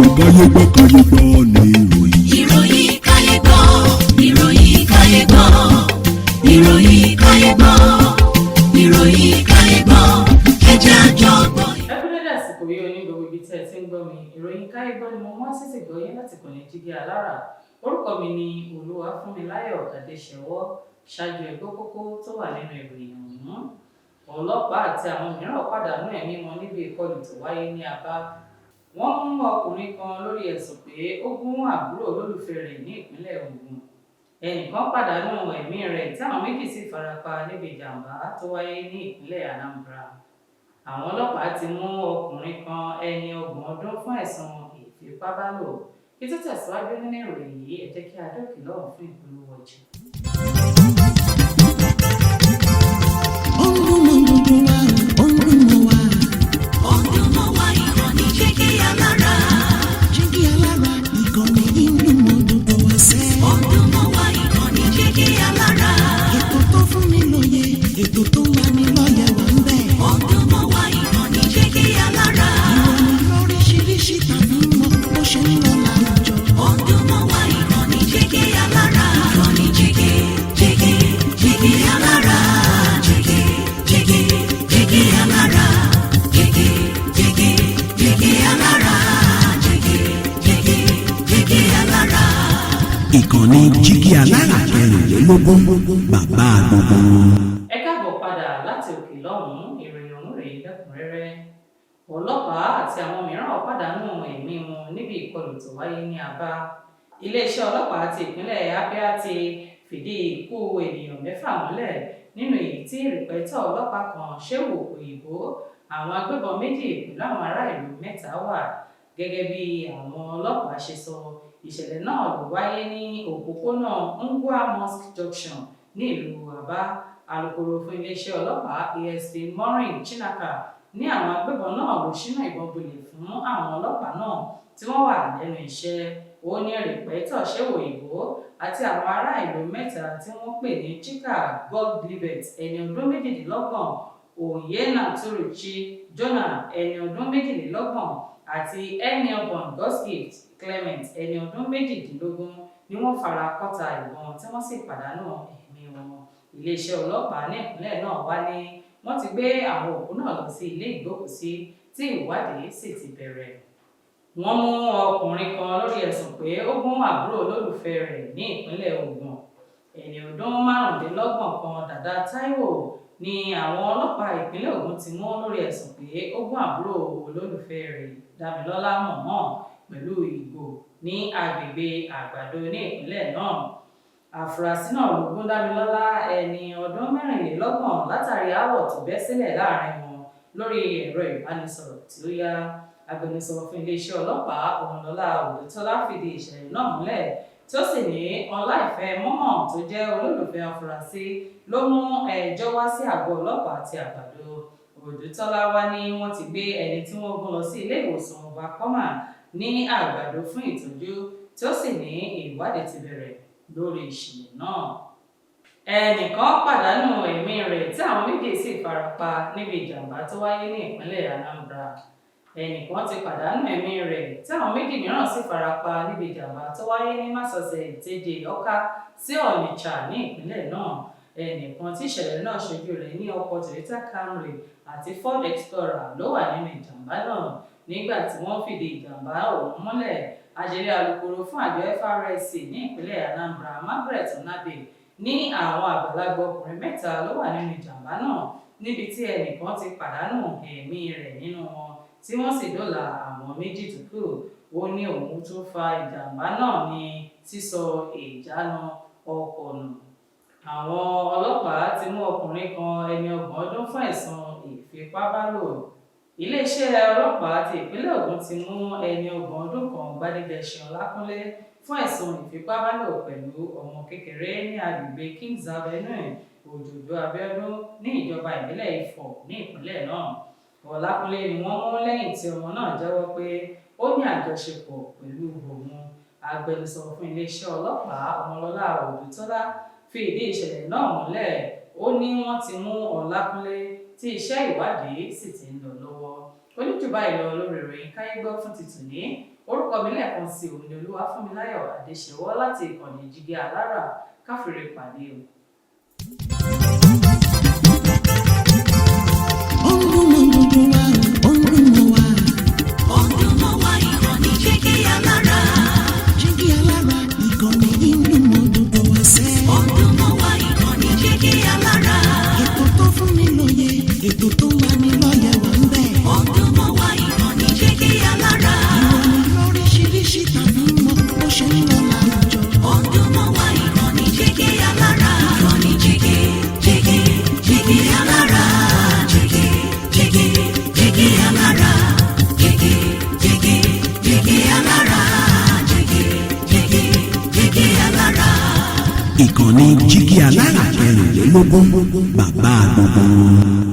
Káyé gbọ́, káyé gbọ́ ní ìròyìn. Ìròyìn káyé gbọ́, ìròyìn káyé gbọ́, ìròyìn káyé gbọ́, ìròyìn káyé gbọ́, ẹ jẹ́ a jọ gbọ́. Ẹ kú dédé àsìkò yìí oní gbogbo ibi tí ẹ ti ń gbọ́ mi. Ìròyìn káyé gbọ́ ni mo mú wá sí gbọ́ yín láti kàn ní Jígí Alára. Orúkọ mi ni Olúwafúnmiláyọ̀ Adéṣẹwọ́. Ṣáájú, ẹ gbọ́ kókó tó wà nínú ìròyìn ọ̀hún. Ọlọ́pàá àti àwọn mìíràn pàdánù ẹ̀mí wọn níbi ìkọlù tó wáyé ní Abá. Wọ́n mú ọkùnrin kan lórí ẹ̀sùn pé ó gún àbúrò olólùfẹ́ rẹ̀ ní ìpínlẹ̀ Ògùn. Ẹnìkan pàdánù ẹ̀mí rẹ̀ tí àwọn méjì sì farapa níbi ìjàmbá tó wáyé ní ìpínlẹ̀ Anambra. Àwọn ọlọ́pàá ti mú ọkùnrin kan, ẹni 30 ọdún, fún ẹ̀sùn ìfipábálò. Kí tó tẹ̀síwájú nínú ìròyìn yìí, ẹ jẹ́ kí a dókè lọ́hùn fún ìpolówó ọjà. Ó ń dún mọ́ gbogbo wa, ó ń dún mọ́ wa. Ó ń dún mọ́ wa, ìkànnì Jígí Alára. Jígí Alára, ìkànnì yìí ń dún mọ́ gbogbo wa sẹ́. Ó ń dún mọ́ wa, ìkànnì Jígí Alára. Ètò tó fún ni lóye, ètò tó ń lani lọ́yẹ̀ wà ń bẹ̀. Ó ń dún mọ́ wa, ìkànnì Jígí Alára. Ìròyìn lóríṣiríṣi tàbí mọ bó ṣe ń lọ láwùjọ. Ó ń dún mọ́ wa, ìkànnì Jígí Alára. Ìkànnì Jígí, Jígí, Jígí Alára. Jígí, Jígí, Jígí Alára. Jígí, Jígí, Jígí Alára. Jígí, Jígí, Jígí Alára. Ìkànnì Jígí Alára 24, bàbá gbogbo wọn. Ẹ káàbọ̀ padà láti òkè lọ́hùn-ún. Ìròyìn ọ̀hún rèé lẹ́kùnrẹ́rẹ́. Ọlọ́pàá àti àwọn mìíràn pàdánù ẹ̀mí wọn níbi ìkọlù tó wáyé ní Abá. Iléeṣẹ́ ọlọ́pàá ti ìpínlẹ̀ Abia ti fìdí ikú ènìyàn 6 múlẹ̀, nínú èyí tí ìrìpẹ̀tọ́ ọlọ́pàá kan, Shehu Òyìnbó, àwọn agbébọn méjì pẹ̀lú àwọn ará ìlú mẹ́ta wà. Gẹ́gẹ́ bí àwọn ọlọ́pàá ṣe sọ, ìṣẹ̀lẹ̀ náà ló wáyé ní òpópónà Ngwa Mosque Junction ní ìlú Àbá. Alūkkóró fún iléeṣẹ́ ọlọ́pàá, ASP Maureen Chinaka, ní àwọn agbébọn náà ló ṣínà ìbọn bolẹ̀ fún àwọn ọlọ́pàá náà tí wọ́n wà lẹ́nu iṣẹ́. Ó ní rìpẹ́tọ̀ Shehu Òyìnbó àti àwọn ará ìlú mẹ́ta tí wọ́n pè ní Chika Godlivet, ẹni ọdún 28, Onyena Toruchi Jonah, ẹni ọdún 22, àti Eniobon Godsgift Clement, ẹni ọdún 18, ni wọ́n fara kọ́ta ìbọn tí wọ́n sì pàdánù ẹ̀mí wọn. Iléeṣẹ́ ọlọ́pàá ní ìpínlẹ̀ náà wá ní wọ́n ti gbé àwọn òkú náà lọ sí ilé ìgbókùsí tí ìwádìí sì ti bẹ̀rẹ̀. Wọ́n mú ọkùnrin kan lórí ẹ̀sùn pé ó gún àbúrò olólùfẹ́ rẹ̀ ní ìpínlẹ̀ Ògùn. Ẹni ọdún 25 kan, Dàdá Táíwò, ní àwọn ọlọ́pàá ìpínlẹ̀ Ògùn ti mú lórí ẹ̀sùn pé ó gún àbúrò olólùfẹ́ rẹ̀, Dámilọ́lá Mọ̀mọ́, pẹ̀lú ìgò ní agbègbè Àgbàdo ní ìpínlẹ̀ náà. Àfúrásì náà ló gún Dámilọ́lá, ẹni ọdún 24, látàrí aáwọ̀ tó bẹ́ sílẹ̀ láàrin wọn lórí ẹ̀rọ ìbánisọ̀rọ̀ tí ó yá. Agbẹnusọ fún iléeṣẹ́ ọlọ́pàá, Ọmọlọ́lá Òdùtọ́lá, fìdí ìṣẹ̀lẹ̀ náà múlẹ̀, tí ó sì ní Ọláìfẹ́ Mọ́mọ́ tó jẹ́ olólùfẹ́ afurasí ló mú ẹjọ́ wá sí àgọ́ ọlọ́pàá ti Àgbàdo. Òdùtọ́lá wá ní wọ́n ti gbé ẹni tí wọ́n gún lọ sí ilé ìwòsàn Ọba Kọ́mà ní Àgbàdo fún ìtọ́jú, tí ó sì ní ìwádìí ti bẹ̀rẹ̀ lórí ìṣẹ̀lẹ̀ náà. Ẹnìkan pàdánù ẹ̀mí rẹ̀ tí àwọn méjì sì farapa níbi ìjàmbá tó wáyé ní ìpínlẹ̀ Anambra. Ẹnìkan ti pàdánù ẹ̀mí rẹ̀ tí àwọn méjì mìíràn sì farapa níbi ìjàmbá tó wáyé ní másọsẹ̀ Ìtẹ́jẹ Ọ̀ká sí Onitsha ní ìpínlẹ̀ náà. Ẹnìkan tí ìṣẹ̀lẹ̀ náà ṣojú rẹ̀ ní ọkọ̀ Toyota Camry àti Ford Explorer ló wà nínú ìjàmbá náà. Nígbà tí wọ́n fìdí ìjàmbá ọ̀hún múlẹ̀, adelé alūkkóró fún àjọ FRSC ní ìpínlẹ̀ Anambra, Margaret Onabe, ní àwọn àgbàlagbà ọkùnrin mẹ́ta ló wà nínú ìjàmbá náà, níbi tí ẹnìkan ti pàdánù ẹ̀mí rẹ̀ nínú wọn tí wọ́n sì dóòlà àwọn méjì tó kù. Ó ní ohun tó fa ìjàmbá náà ní sísọ ìjánu ọkọ̀ nù. Àwọn ọlọ́pàá ti mú ọkùnrin kan, ẹni 30 ọdún, fún ẹ̀sùn ìfipábálò. Iléeṣẹ́ ọlọ́pàá ti ìpínlẹ̀ Ògùn ti mú ẹni 30 ọdún kan, Gbádégẹṣin Ọlákúnlé, fún ẹ̀sùn ìfipábálò pẹ̀lú ọmọ kékeré ní agbègbè Kings Avenue, Òjòdú Abíọ́dún, ní ìjọba ìbílẹ̀ Ifọ̀ ní ìpínlẹ̀ náà. Ọlákúnlé ni wọ́n mú lẹ́yìn tí ọmọ náà jẹ́wọ́ pé ó ní àjọṣepọ̀ pẹ̀lú òun. Agbẹnusọ fún iléeṣẹ́ ọlọ́pàá, Ọmọlọ́lá Òdùtọ́lá, fi ìdí ìṣẹ̀lẹ̀ náà múlẹ̀. Ó ní wọ́n ti mú Ọlákúnlé tí iṣẹ́ ìwádìí sì ti ń lọ lọ́wọ́. Oníjù báyìí lọ lórí ìròyìn káyé gbọ́ fún ti tòní. Orúkọ mi lẹ́ẹ̀kan sí òun ni Olúwafúnmiláyọ̀ Adéṣẹwọ́ láti ìkànnì Jígí Alára. Káfíńrè pàdé o. Ó ń dùn mọ́ gbogbo wa, ó ń dùn mọ́ wa. Ó ń dùn mọ́ wa, ìkànnì Jígí Alára. Jígí Alára, ìkànnì yìí ń dùn mọ́ gbogbo wa sẹ́. Ó ń dùn mọ́ wa, ìkànnì Jígí Alára. Ètò tó fún ni lóye, ètò tó ń lani lọ́yẹ̀ wà ń bẹ̀. Ó ń dùn mọ́ wa, ìkànnì Jígí Alára. Ìròyìn lóríṣiríṣi tàbí mọ́ bó ṣe ń lọ láwùjọ. Ó ń dùn mọ́ wa, ìkànnì Jígí Alára. Ìkànnì Jígí, Jígí, Jígí Alára. Jígí, Jígí, Jígí Alára. Jígí, Jígí, Jígí Alára. Jígí, Jígí, Jígí Alára. Ìkànnì Jígí Alára 24, bàbá gbogbo wọn.